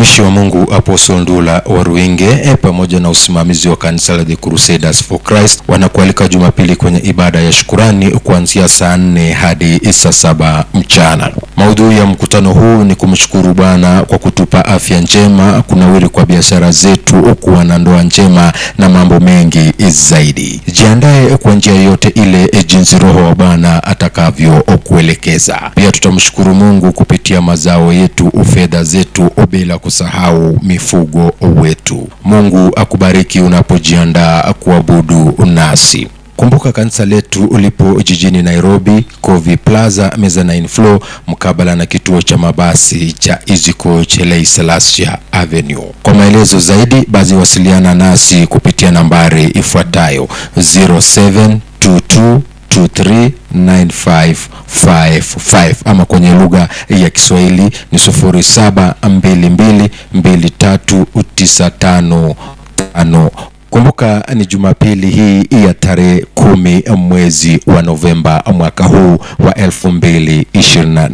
Mtumishi wa Mungu Apostle Ndula Waruinge pamoja na usimamizi wa kanisa la The Crusaders for Christ wanakualika Jumapili kwenye ibada ya shukurani kuanzia saa 4 hadi saa 7 mchana. Maudhui ya mkutano huu ni kumshukuru Bwana kwa kutupa afya njema, kunawiri kwa biashara zetu, kuwa na ndoa njema na mambo mengi zaidi. Jiandae kwa njia yoyote ile, jinsi Roho wa Bwana atakavyokuelekeza. Pia tutamshukuru Mungu kupitia mazao yetu, fedha zetu, bila kusahau mifugo wetu. Mungu akubariki unapojiandaa kuabudu nasi. Kumbuka kanisa letu ulipo jijini Nairobi, Kovi Plaza, Mezzanine Floor, mkabala na kituo cha mabasi cha Easy Coach Haile Selassie Avenue. Kwa maelezo zaidi, basi wasiliana nasi kupitia nambari ifuatayo 0722239555 ama kwenye lugha ya Kiswahili ni 07222395. Kumbuka ni Jumapili hii ya tarehe 10 mwezi wa Novemba mwaka huu wa 2024.